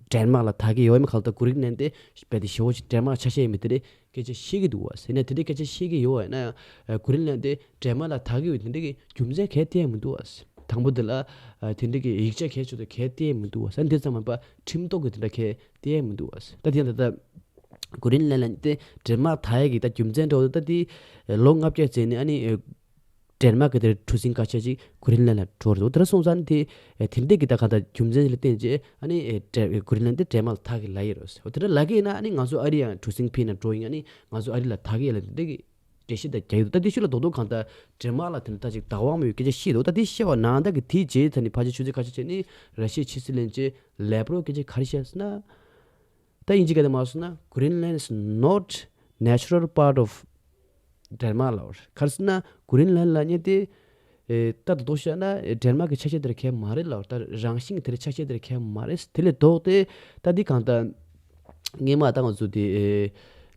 ཌེན་མཱག་ལ་ད་གི་ཡོད་མེད་ག་ལ་ད་ཀུ་རིན་ལན་དེ་རྦད་དེ་ཞེ་བོ་ཞིག་ཌེན་མཱག་ཆ་ཤས་ཡིན་མིན་དེ་རེད། སྐད་ཆ་བཤད་ཀྱི་འདུག་བ། ཟེར་ནས་དེ་འདྲའི་སྐད་ཆ་བཤད་ཀྱི་ཡོད་བ། ཡིན་ན་ཡང་ཀུ་རིན་ལན་དེ་ཌེན་མཱག་ལ་དག་གི་ཡོད་དེ་འདྲའི་གི་རྒྱུ་མཚན་གལ་ཏེ་མི་འདུག་བ། དང་པོ་དེ་ལ་དེ་འདྲའི་གི་ཡིག་ཆ་གལ་ཆེ་དོ་གལ་ཏེ་མི་འདུག་བ། ཟེར་འདི་ཙམ་མ་པ་ཁྲིམས་ཐོག་གི་དེ་འདྲ་གལ་ཏེ་མི་འདུག་བ། ད་དེ་ཡང་ད་ལྟ་ཀུ་རིན་ལན་ལ་དེ་ཌེན་མཱག་དག་ཡས་ཀྱི་ད་རྒྱུ་མཚན་འདྲ་བོ་ད་དེ་ལོ་ལྔ་བརྒྱ་ཙམ་ནས་ཨ་ནི་ཌེན་མཱག་གི་དེར་གྲུ་གཟིངས་ཁ་ཤས་ཅིག་ཀུ་རིན་ལན་ལ་འགྲོ་རེད། དེ་འདྲ་སོང་ཙང་ནི་དེ་དེ་འདྲས་ཀྱི་ད་ག་ད་རྒྱུ་མཚན་ལ་བརྟེན་བྱས་ཨ་ནི་ཀུ་རིན་ལན་དེ་ཌེན་མཱག་ལ་དག་གི་ལབ་ཡས་རེད། དེ་འདྲ་ལབ་གི་ཡིན་ན་ཨ་ནི་ང་ཚོ་ཨ་རི་ཡང་གྲུ་གཟིངས་ཕུད་ནས་འགྲོ་ཡིན། ཨ་ནི་ང་ཚོ་ཨ་རི་ལ་དག་གི་ཡོད་ལ་དེ་འདྲས་ཀྱི་འགྲེལ་བཤད་དེ་རྒྱག་ཡོད་འདུག་ད་དེ་ཤུལ་ལ་རྡོག་རྡོག་གང་ལྟར་ཌེན་མཱག་ལ་དེ་འདྲ་ད་ཅིག་བདག་དབང་མེད་པའི་སྐད་ཆ་བཤད་འདུག་ད་དེ་བཤད་པ་ནང་ལྟར་གྱི་དེའི་རྗེས་ད་ནི་ཕལ་ཆེར་ཆུ་ཚོད་ཁ་ཤས་བྱས་ནས་ར་ཤི་ཡའི་ཕྱི་སྲིད་བློན་ཆེན་ལེབ་རོབ་སྐད་ཆ་ག་རེ་བཤད་ཟེར་ན། ད་དབྱིན་ཇི་སྐད་དུ་མ་སོང་ན། Greenland is not natural part of Denmark ལབ་པ་རེད། ག་རེ་ཟེར་ན་ཀུ་རིན་ལན་ལབ་མཁན་དེ་ཨེ་ད་ལྟ་རྡོག་བཤད་ན་ཨེ་ཌེན་མཱག་གི་ཆ་ཤས་དེར་གལ་མ་རེད་ལབ་པ་རེད། ད་རང་བཞིན་གྱི་དེར་ཆ་ཤས་དེར་གལ་མ་རེད། དེ་ལས་ལྡོག་སྟེ་ད་འདི་གང་ལྟར་སྔས་མ་ད་ང་ཚོ་དེ་ཨེ་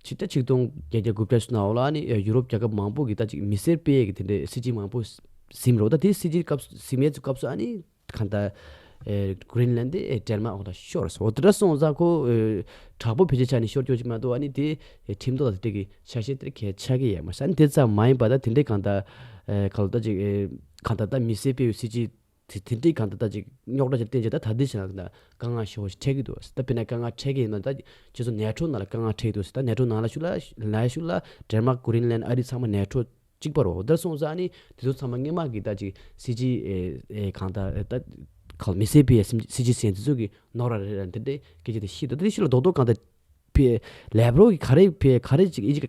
ཆིག་ད་ཆིག་སྟོང་བརྒྱད་བརྒྱ་དགུ་བརྒྱ་ཙམ་ནང་ལ་ཨ་ནི་ཡུ་རོབ་རྒྱལ་ཁབ་མང་པོ་གིས་ད་ཅིག་མི་སེར་སྤེལ་ཡས་ཀྱི་དེ་འདྲའི་སྲིད་ཇུས་མང་པོ་ཟིན་རོགས། ད་དེ་སྲིད་ཇུས་སྐབས་ཟིན་ཡས་ཀྱི་སྐབས་སུ་ཨ་ནི་གང་ལྟར་ཨེ་གྷི་རིན་ལན་དེ་ཨེ་ཌེན་མཱག་འོག་ལ་ཤོར་སོང་། འོ་དེ་འདྲ་སོང་ཙང་ཁོ་ཨེ་དྲག་པོ་ཕལ་ཆེར་ཆགས་ནས་ཤོར་རྒྱུ་ཅིག་མ་གཏོགས་ཨ་ནི་དེ་ཨེ་ཁྲིམས་ཐོག་ལ་དེ་འདྲ་གི་ཆ་ཤས་དེ་གལ་ཆགས་ཀྱི་ཡོད་མ་རེད། ཨ་ནི་དེ་ཙམ་མ་ཡིན་པ་ད་དེ་འདྲའི་གང་ལྟར་ཨེ་གང་ལྟར་ད་ཅིག་ཨེ་གང་ལྟར་ད་མི་སེར་སྤེལ་བའི་སྲིད་ཇུས་དེ་དེ་འདྲའི་གང་ལྟར་ད་ཅིག་རྙོག་དྲ་ཅིག་བསྟན་རྗེས་ད་ད་ལྟའི་ཆ་ནས་ད་དཀའ་ངལ་ཞེ་པོ་ཞིག་འཕྲད་ཀྱི་འདུག་ད་དཔེར་ན་དཀའ་ངལ་འཕྲད་ཀྱི་ཡིན་ན་ད་ཁྱེད་ཚོ་ནེ་ཊོ་ནང་ལ་དཀའ་ངལ་འཕྲད་ཀྱི་འདུག་ད་ནེ་ཊོ་ནང་ལ་ཤུགས་ལ་ལ་ཤུགས་ལ་ཌེན་མཱག་གྷི་རིན་ལན་ཨ་རི་ཚང་མ་ནེ་ཊོ་གཅིག་པ་རོ། འོ་དེར་སོང་ཙང་ཨ་ནི་དེ་ཚོ་ཚང་མ་སྔོན་མ་གི་ད་ཅིག་སྲིད་ཇུས་ཨེ་ཨེ་གང་ལྟར་ཨེ་ད་གང་མི་སེར་སྤེལ་ཡས་སྲིད་ཇུས་ཟེར་དེ་ཚོ་གི་ནོར་བ་རེད་ར་དེ་འདྲའི་སྐད་ཆ་དེ་བཤད་འདུག་ད་དེ་ཤུལ་ལ་རྡོག་རྡོག་གང་ལྟར་ཕེ་ལེབ་རོབ་གི་ག་རེ་ཕེ་ག་རེ་ཅིག་ཨིན་ཇི་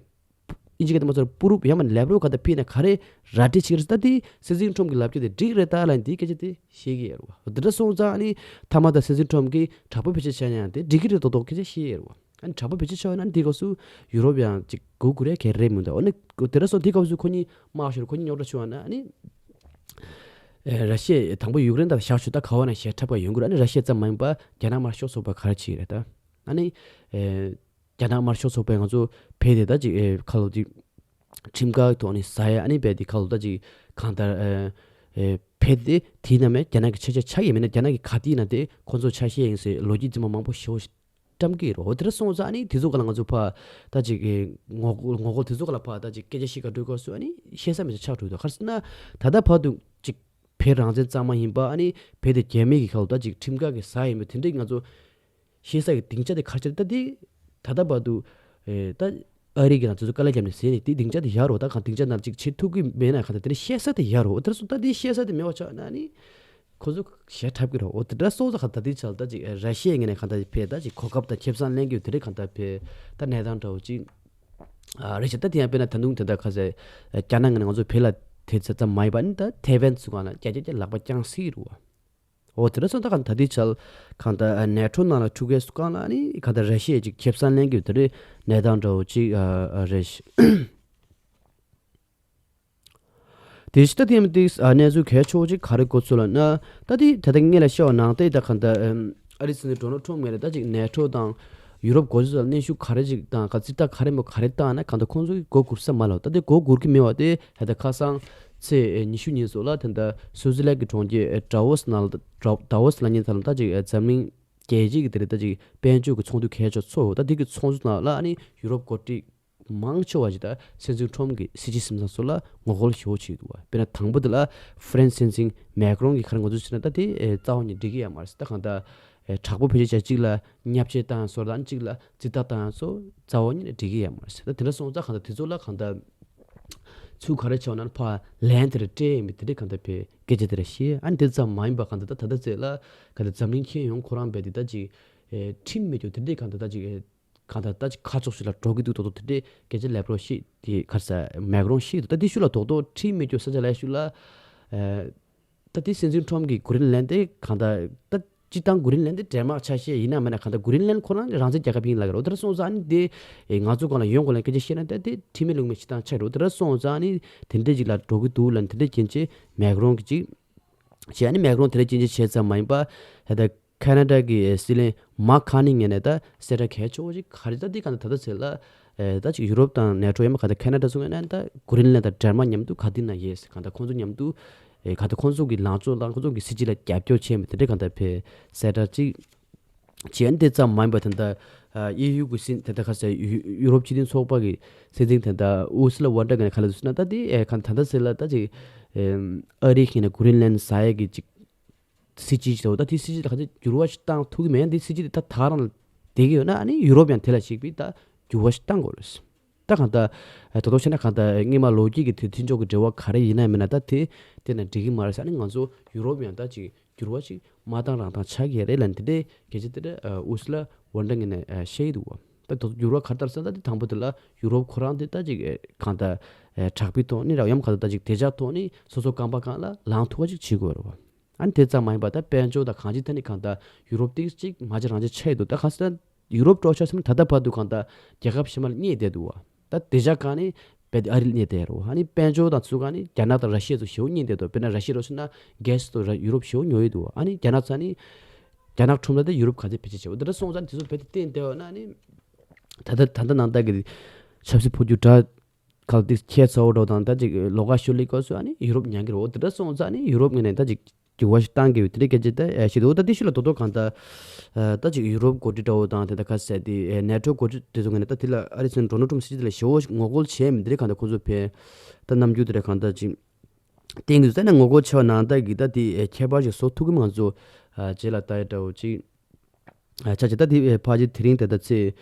ཨིན་ཇི་སྐད་དུ་མ་ཚོར་པུ་རུབ་ཡང་མ་ལེབ་རོབ་གང་ལྟར་ཕེ་ན་ག་རེ་ར་སྤྲོད་བྱེད་ཀྱི་རེད། ད་དེ་སྲིད་འཛིན་ཁྲོམ་གི་ལབ་རྒྱུ་དེ་འགྲིག་རེད་ད་ལབ་ནས་དེའི་སྐད་ཆ་དེ་བཤད་ཀྱི་ཡོད་རེད་བ། འོ་དེ་འདྲ་སོང་ཙང་ཨ་ནི་མཐའ་མ་ད་སྲིད་འཛིན་ཁྲོམ་གི་དྲག་པོ་ཕལ་ཆེར་བྱས་ན་ཡང་དེ་འགྲིག་གི་རེད་རྡོག་རྡོག་སྐད་ཆ་བཤད་ཡོད་རེད་བ། ཨ་ནི་དྲག་པོ་བེད་སྤྱོད་ཆོག་ན་འདི་སྐབས་སུ་ཡུ་རོབ་ཡང་ཅིག་སྒུག་དགོས་རེད་གལ་རེད་མི་འདུག་ཨ་ནི་དེ་འདྲ་སོང་དེ་སྐབས་སུ་ཁོ་གཉིས་དམག་ཤོར་ཁོ་གཉིས་རྙོག་དྲ་བྱུང་བ་ན་ཨ་ནི་ཨེ་ར་ཤི་ཡས་དང་པོ་ཡུཀ་རེན་དང་བཞག་ཆོག་ད་ག་བ་ན་ཞེ་འཁྲབ་པ་ཡོང་གི་རེད། ཨ་ནི་ར་ཤི་ཡ་ཙམ་མ་ཡིན་པ་རྒྱ་ནག་དམར་ཤོག་ཚོགས་པ་ག་རེ་བྱེད་ཀྱི་རེད་ད། ཨ་ནི་ཨེ་རྒྱ་ནག་དམར་ཤོག་ཚོགས་པས་ང་ཚོ་བལ་དེ་ད་ཅིག་ཨེ་ཁ་ལོ་ཅིག་ཁྲིམས་ཁང་ཐོག་ནས་ཟ་ཡ། ཨ་ནི་བལ་དེ་ཁ་ལོ་ད་ཅིག་གང་ལྟར་ཨེ་ཨེ་བལ་དེ་དེའི་ནང་མེད་རྒྱ་ནག་གི་ཆ་ཤས་ཆགས་ཡས་མིན་ན་རྒྱ་ནག་གི་ག་དེའི་ནང་དེ་ཁོ་ཚོ་ཆ་ཤས་ཡིན་ཟེར་ལོ་རྒྱུས་རྫུན་མ་མང་པོ་ཞེ་པོ་ཞིག་བཀྲམ་གི་རོ། དེ་འདྲ་སོང་ཙང་ཨ་ནི་དེ་ཚོ་ག་ལ་ང་ཚོ་ཕ་ད་ཅིག་ངོ་རྒོལ་ངོ་རྒོལ་དེ་ཚོ་ག་ལ་ཕ་ད་ཅིག་སྐད་ཆ་བཤད་ག་འགྲོ་སྐབས་སུ་ཨ་ནི་བཤད་ས་མེད་ས་ཆགས་འགྲོ་འདུག་ག་རེ་ཟེར་ན་ད་ལྟ་བར་དུ་ཅིག་བལ་རང་བཙན་གཙང་མ་ཡིན་པ། ཨ་ནི་བལ་དེ་རྒྱ་མི་གི་ཁ་ལོ་ད་ཅིག་ཁྲིམས་ཁང་གི་ཟ་ཡིན་པ་དེ་འདྲས་ང་ཚོ་ བཤད་ས་གི་སྡིངས་ཆ་དེ་ག་རེ་བྱས་ད་དེ་ད་ལྟ་བར་དུ་ཨེ་ད་ཨ་རི་གི་ནང་དེ་ཚོ་དཀའ་ལས་བརྒྱབ་ནས་ཟེར་ནས་དེ་སྡིངས་ཆ་དེ་ཡག་རོ། ད་གང་སྡིངས་ཆ་ནང་ཅིག་བྱེད་ཐུབ་ཀྱི་མེད་ན་གང་ད་དེ་ནས་བཤད་ས་དེ་ཡག་རོ། དེར་སོང་ད་དེ་བཤད་ས་དེ་མེད་པ་ཆགས་ན་ནི་ཁོ་ཚོ་ཞེ་དྲག་གི་རོ། འོ་དེ་འདྲ་སོང་ཙང་གང་ད་དེ་ཆགས་ད་ཅིག་ཨེ་ར་ཤི་ཡའི་ངོས་ནས་གང་ད་ཕེ་ད་ཅིག་གོ་སྐབས་དང་ཁེ་བཟང་ལེན་གྱི་ཡོད། དེ་རེད། གང་ད་ཕེ་ད་གནས་སྟངས་འདྲ་བོ་ཅིག་ཨ་རེད་ཤག་ད་དེ་ཡང་དཔེར་ན་ད་དུང་དེ་འདྲ་ག་ཟེར་རྒྱ་ནག་ངོས་ནས་ང་ཚོ་བོད་ལ་དེ་ཚོ་ཙམ་མ་ཡིན་པ་ནི་ད་ཐེ་ཝན་ཚོ་གང་ལ་རྒྱ་རྒྱ་རྒྱ་ལག་པ་བརྐྱངས་སྲིད་རུ་བ། འོ་དེ་འདྲ་སོང་ད་གང་ད་དེ་ཆགས་གང་ད་ནེ་ཊོ་ནང་ལ་ཆུ་རྐྱལ་སུ་གང་ལ་ནི་གང་ད་ར་ཤི་ཡས་ཅིག་ཁེ་བཟང་ལེན་གྱི་ཡོད། དེ་རེད། གནས་སྟངས་འདྲ་བོ་ཅིག་ཨ་ཨ་རེད་ཤག་དེ་ཕྱི་ད་ཐེངས་ཏིག་ཨ་གནས་ཚུལ་གལ་ཆེ་བོ་ཅིག་ག་རེ་གོ་ཚུལ་ལ་ན། ད་དེ་ད་ལྟ་ངེད་ལ་ཤོད་ནང་དེ་ད་གང་ད་ཨམ་ཨ་རི་སྲིད་འཛིན་ཌོ་ནལ་ཊམ་ངོས་ནས་ད་ཅིག་ནེ་ཊོ་དང་ཡུ་རོབ་འགོ་ཚུགས་ལ་གནོན་ཤུགས་ག་རེ་ཅིག་དང་ག་རྩིས་རྟགས་ག་རེ་མོ་ག་རེ་བཏང་ན་གང་ད་ཁོང་ཚོ་གི་མགོ་སྒུར་ས་མ་ལོ། ད་དེ་མགོ་སྒུར་གི་མེད་པ་དེ་ད་ད་ཁ་སང་ཚེས་ཉི་ཤུ་ཉིན་སོགས་ལ་ད་ད་སུའུ་ཛི་ལན་གི་གྲོང་ཁྱེར་ཌ་ཝོ་སི་ནང་ལ་ཌ་ཝོ་སི་ལ་ཉིན་ཐ་ལ་ད་ཅིག་འཛམ་གླིང་རྒྱལ་སྤྱི་གི་དེ་རེད། ད་ཅིག་དཔལ་འབྱོར་གི་ཚོགས་འདུ་གལ་ཆེ་ཚོགས། ད་དེ་གི་ཚོགས་འདུ་ནང་ལ་ཨ་ནི་ཡུ་རོབ་འགོ་ཁྲིད་མང་ཆེ་བ་ཞིག་ད་སྲིད་འཛིན་ཊམ་གྱི་སྲིད་ཇུས་འཛིན་སྟངས་སོགས་ལ་ངོ་རྒོལ་ཞེ་པོ་བྱས་འདུག་བ། དཔེར་ན་དང་པོ་དེ་ལ་ཧྥ་རན་སི་སྲིད་འཛིན་མེ་ཀ་རོན་གྱིས་ག་རེ་ངོ་སྤྲོད་བྱས་ན་ད་དེ་ཨེ་རྩ་བ་ནས་འགྲིག་གི་ཡོད་མ་རེད་ཟེར། ད་གང་ད་ཨེ་དྲག་པོ་བེད་སྤྱོད་བྱས་གཅིག་ལ་བརྙས་བཅོས་བཏང་ཡང་སོ་དང་གཅིག་ལ་རྩིས་རྟགས་བཏང་ཡང་སོ་རྩ་བ་ཉིད་ནས་འགྲིག་གི་ཡོད་མ་རེད་ཟེར། ད་དེ་འདྲ་སོང་ཙང་གང་ད་དེ་ཚོ་ལ་གང་ད་ཚུར་ག་རེ་བྱས་ན་ཕར་ལན་དེ་ར་སྤྲད་ཡིན་པའི་དེ་འདྲའི་གང་ད་བའི་སྐད་ཆ་དེ་ར་བཤད། ཨ་ནི་དེ་ཙམ་མ་ཡིན་པ་གང་ད་ད་ད་ལྟ་ཚེ་ལ་གང་ད་འཛམ་གླིང་ཁྱོན་ཡོངས་ཁོ་རང་བས་དེ་ད་ཅིག་ཨེ་ཁྲིམས་མེད་རྒྱུ་དེ་འདྲའི་གང་ད་ད་ཅིག་ཨེ་གང་ལྟར་ད་ཅིག་ཁ་ཕྱོགས་ཤིག་ལ་འགྲོ་གི་འདུག་ཏོག་ཏོག་དེ་འདྲའི་སྐད་ཆ་ལབ་རོགས་ཤིག་དེ་ག་རེ་ཟེར་མེ་ཀ་རོན་ཤིག་འདུག་ད་དེ་ཤུགས་ལ་ཏོག་ཏོག་ཁྲིམས་མེད་རྒྱུ་ས་ཆ་ལ་ཤུགས་ལ་ཨ་ད་དེ་སྲིད་འཛིན་ཁྲོམ་གྱི་གུ་རིན་ལན་དེ་གང་ལྟར་ད་སྤྱི་བཏང་གུ་རིན་ལན་དེ་ཌེན་མཱག་ཆ་ཤས་ཡིན་ན་མིན་ན་གང་ལྟར་གུ་རིན་ལན་ཁོ་རང་རང་བཙན་རྒྱལ་ཁབ་ཡིན་ལ་ག་རོ། དེར་སོང་ཙང་ནི་དེ་ཨེ་ང་ཚོ་གང་ལ་ཡོང་དགོས་ལ་སྐད་ཆ་བཤད་ན་ད་དེ་ཁྲིམས་མེད་ལུགས་མེད་སྤྱི་བཏང་ཆགས་འགྲོ། དེར་སོང་ཙང་ནི་དེ་འདྲས་ཅིག་ལ་འགྲོ་གི་འདུག་ལ་དེ་འདྲས་རྐྱེན་ཆེ་མེ་ཀ་རོན་གྱི་ཅིག་བྱས་ནི་མེ་ཀ་རོན་དེ་འདྲས་རྐྱེན་ཆེ་བྱས་ཙམ་མ་ཡིན་པ་ད་ལྟ་ཁ་ན་ཌ་གི་སྲིད་བློན་མཱག་ཁ་ནི་ངོས་ནས་ད་གསལ་བསྒྲགས་གལ་ཆེ་བོ་ཞིག་ག་རེ་ད་འདི་ག་ད་ད་ད་ཟེར་ལ་ཨེ་ད་ཅིག་ཡུ་རོབ་དང་ནེ་ཊོ་ཡང་མ་ག་ད་ཁ་ན་ཌ་སོགས་ངོས་ནས་ད་གུ་རིན་ལན་དང་ཌེན་མཱག་མཉམ་དུ་ག་འདི་ན་ཡེས་ག་ད་ཁོང་ཚོ་མཉམ་དུ་ཨེ་ག་ད་ཁོང་ཚོ་གི་ལངས་ཕྱོགས་དང་ཁོང་ཚོ་གི་སྲིད་ཇུས་ལ་རྒྱབ་སྐྱོར་བྱས་མི་དེ་འདྲ་ག་ད་ཕེ་གསལ་བསྒྲགས་ཅིག་བྱས་ནས་དེ་ཙམ་མ་ཡིན་པ་ད་ད་ཨེ་ཡུ་གི་སྲིད་ད་ད་ག་ཟེར་ཡུ་རོབ་སྤྱི་མཐུན་ཚོགས་པ་གི་སྲིད་འཛིན་ད་ད་ཨུ་སི་ལ་ཝོན་ཌར་ངོས་ནས་ག་ལ་འདུག་ཟེར་ན་ད་དེ་ཨེ་ག་ད་ད་ཟེར་ལ་ད་ཅིག་ཨེ་ཨ་རི་ཁྱེད་ནས་གུ་རིན་ལན་ཟ་ཡས་གི་ཅིག་སྲིད་ཇུས་ཅིག་འདུག་ད་དེ་སྲིད་ཇུས་དེ་ག་ཚོད་འགྱུར་བ་ཞིག་བཏང་ཐུབ་ཀྱི་མེད། ཡང་དེ་སྲིད་ཇུས་དེ་ད་ད་རང་ལ་བསྡད་ཀྱི་ཡོད་ན་ཨ་ནི་ཡུ་རོབ་ཡང་དེ་ལ་གཞིགས་པའི་ད་འགྱུར་བ་ཞིག་བཏང་དགོས་རེད། ད་གང་ལྟར་ད་དོ་བཤད་ན་གང་ལྟར་སྔོན་མ་ལོ་རྒྱུས་ཀྱི་དེ་མཐུན་ཕྱོགས་ཀྱི་འབྲེལ་བ་ག་རེ་ཡིན་ན་མིན་ན་ད་དེ་དེ་ན་འགྲིག་གི་མ་རེད་ཟེར། ཨ་ནི་ང་ཚོ་ཡུ་རོབ་ཡང་ད་ཅིག་འགྱུར་བ་ཞིག་མ་བཏང་རང་བཏང་ཆགས་ཀྱི་རེད་ལབ་ནས་དེ་འདྲའི་སྐད་ཆ་དེ་འདྲ་ཨུ་སི་ལ་ཝོན་ཌར་ངོས་ནས་བཤད་ཀྱི་འདུག་བ། ད་དོ་འགྱུར་བ་ག་རེ་ལྟར་ཟེར་ན་ད་དེ་དང་པོ་དེ་ལ་ཡུ་རོབ་ཁོ་རང་དེ་ད་ཅིག་གང་ལྟར་དྲག་པོའི་ཐོག་ནས་ར་ཡང་གང་ལྟར་ད་ཅིག་དེ་འཇགས་ཐོག་ནས་སོ་སོ་རྐང་པ་སྒང་ལ་ལངས་ཐུབ་པ་ཅིག་བྱེད་དགོས་རེད་བ། ཨ་ནི་དེ་ཙམ་མ་ཡིན་པ་ད་དཔལ་འབྱོར་དང་གང་ཅི་ཐད་ནས་གང་ལྟར་ཡུ་རོབ་ཏིག་ཅིག་མ་ཅི་རང་ཅི་ཆགས་ཡོད་འདུག་ད་གང་ཟེར་ན་ཡུ་རོབ་སྤྲོ་ཆ་སེམས་ད་ལྟ་བར་དུ་གང་ལྟར་རྒྱལ་ཁབ་ཕྱི་མ་ལ་བསྙེས་བསྡད་འདུག་བ། ད་དེ་ཞག་གང་ནས་བལ་ཨ་རི་ལ་བསྙེས་བསྡད་རོ། ཨ་ནི་དཔལ་འབྱོར་དང་ཚུལ་གང་ནས་རྒྱ་ནག་དང་ར་ཤི་ཡ་ཚོ་ཞེ་པོ་བསྙེས་བསྡད་འདུག་དཔེར་ན་ར་ཤི་ཡ་རོ་ཟེར་ན་གྷེ་སི་ཚོ་ར་ཡུ་རོབ་ཞེ་པོ་ཉོ་ཡི་འདུག་ཨ་ནི་རྒྱ་ནག་ཚ་ནི་རྒྱ་ནག་ཁྲོམ་ལ་ད་ཡུ་རོབ་ག་ཚད་བེད་སྤྱོད་བྱེད་འོ་དེ་འདྲ་སོང་ཙང་དེ་ཚོ་བེད་དེ་བསྟན་བསྡད་བ་ན་ནི་ད་ལྟ་ད་ལྟ་ནང་ལྟར་གྱི་ཆབ་སྲིད་འཕོ་འགྱུར་འདྲ། གལ་ཏེ་ཁྱད་མཚར་བོ་འགྲོ་དང་ད་ཅིག་ལོགས་ཀ་ཤོར་ལེ་སྐབས་སུ་ཨ་ནི་ཡུ་རོབ་ཉན་གི་རེད། འོ་དེ་འདྲ་སོང་ཙང་ཨ་ནི་ཡུ་རོབ་ངོས་ནས་ད་ཅིག་འགྱུར་བ་ཞིག་བཏང་གི་ཡོད་དེ་འདྲའི་སྐད་ཆ་ད་ཨེ་བཤད་འདུག་ད་དེ་ཤུལ་ལ་དོ་དོ་གང་ལྟར་ད་ཅིག་ཡུ་རོབ་འགོ་ཁྲིད་འདྲ་བོ་དང་དེ་ད་ག་ཟེར་དེ་ཨེ་ནེ་ཊོ་འགོ་ཁྲིད་དེ་ཚོ་ངོས་ནས་ད་དེ་ལ་ཨ་རི་སྲིད་འཛིན་ཌོ་ནལ་ཊམ་སྲིད་ཇུས་དེ་ལ་ཞེ་པོ་ཞིག་ངོ་རྒོལ་བྱས་མི་འདི་རེད། གང་ལྟར་ཁོང་ཚོ་ཕེ་ད་རྣམ་འགྱུར་དེ་རེད་གང་ལྟར་ཅིག་བསྟན་གི་འདུག་ད་ནི་ངོ་རྒོལ་བྱས་པ་ནང་ལྟར་གྱི་ད་དེ་ཨེ་ཁྱད་པར་ཞིག་བཟོ་ཐུབ་ཀྱི་མ་ང་ཚོ་ཨ་རྗེས་ལ་ད་ཨེ་འདྲ་བོ་ཅིག་ཨ་ཆ་ཆེ་ད་དེ་ཕལ་ཆེར་དེ་རིང་དེ་ད་ཚེས་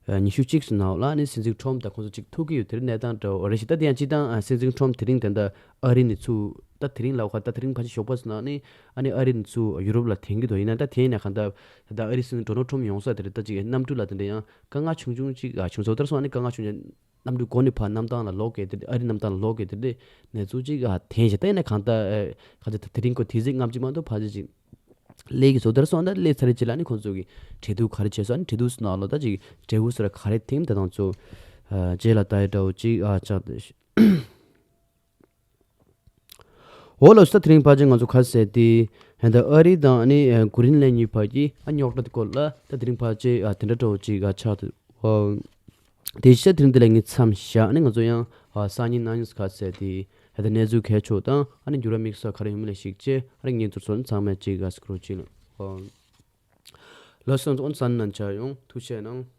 ཨ་ཉི་ཤུ་གཅིག་ཙམ་ནང་ལ་ནི་སྲིད་འཛིན་ཁྲོམ་དང་ཁོང་ཚོ་གཅིག་ཐུག་གི་ཡོད། དེ་རིང་གནས་སྟངས་འདྲ་བོ་རེ་ཞིག་ད་དེ་ཡང་སྤྱི་བཏང་ཨ་སྲིད་འཛིན་ཁྲོམ་དེ་རིང་དེ་འདྲ་ཨ་རི་ནས་ཚུར་ད་དེ་རིང་ལ་ཁ་ད་དེ་རིང་ཕལ་ཆེར་ཞོགས་པ་ཙམ་ནང་ནི་ཨ་ནི་ཨ་རི་ནས་ཚུར་ཡུ་རོབ་ལ་དེང་གི་འདུག་ཡིན་ན་ད་དེ་ཡིན་ན་གང་ལྟར་ད་ཨ་རི་སྲིད་འཛིན་ཌོ་ནལ་ཁྲོམ་ཡོང་ས་དེ་རེད། ད་ཅིག་གནམ་གྲུ་ལ་དེ་འདྲ་ཡང་དཀའ་ངལ་ཆུང་ཆུང་ཅིག་ཨ་བྱུང་ཚོ་དེར་སོང་ཨ་ནི་དཀའ་ངལ་ཆུང་ཆུང་གནམ་གྲུ་སྒོ་ནས་ཕར་གནམ་ཐང་ལ་ལོག་གི་དེ་ཨ་རི་གནམ་ཐང་ལ་ལོག་གི་དེ་འདྲ་གནས་ཚུལ་ཅིག་ཨ་དེ་ཡིན་ཞེ་ད་ཡིན་ན་གང་ལྟར་ཨ་གང་ལྟར་དེ་རིང་གོ་དེ་ཟིག་རྔམ་ཅིག་མ་གཏོགས་ཕལ་ཆེར་ཅིག་ལས་ཀྱི་བཟོ་ལྟར་སོང་ད་ལས་ཚར་རེ་ཅི་ལ་ནི་ཁོང་ཚོ་གི་གྲོས་བསྡུར་ག་རེ་བྱས་སོང་ནི་གྲོས་བསྡུར་སུ་ནང་ལོ་ད་ཅིག་འབྲས་བུ་སུ་ར་ག་རེ་ཐིམ་དེ་དང་ཚོ་རྗེས་ལ་ད་ཡི་འདྲ་བོ་ཅིག་ཨ་ཅག་དེ་ཤི། འོ་ལོ་སུ་ད་དེ་རིང་ཕལ་ཆེར་ང་ཚོ་ཁ་གསལ་ཏེ་ཧན་ད་ཨ་རི་དང་ནི་གུ་རིན་ལན་གཉིས་བར་གྱི་ཨ་རྙོག་དྲ་དེ་སྐོར་ལ་ད་དེ་རིང་ཕལ་ཆེར་ཨ་དེ་འདྲ་འདྲ་བོ་ཅིག་ཨ་ཆགས་འདུག་དེ་ཤ་དེ་རིང་དེ་ལ་ངས་མཚམས་བཞག་ནས་ང་ཚོ་ཡང་སང་ཉིན་གནངས་ཉིན་ཁ་གསལ་ཏེ་ཧ་ད་གནས་ཚུལ་གལ་ཆོག་དང་ཨ་ནི་འགྱུར་བ་དམིགས་བསལ་ག་རེ་ཡོང་མིན་ལ་ཞིག་ཅེས་ཨ་རི་ངས་ཚོར་ཚོར་ཚང་མས་ཅིག་ག་སྐོར་ཅིག་ལ་ལོ་སོང་ཚོ་ཨོན་སན་ནན་ཆ་ཡོང་ཐུགས་ཆེ་གནང་།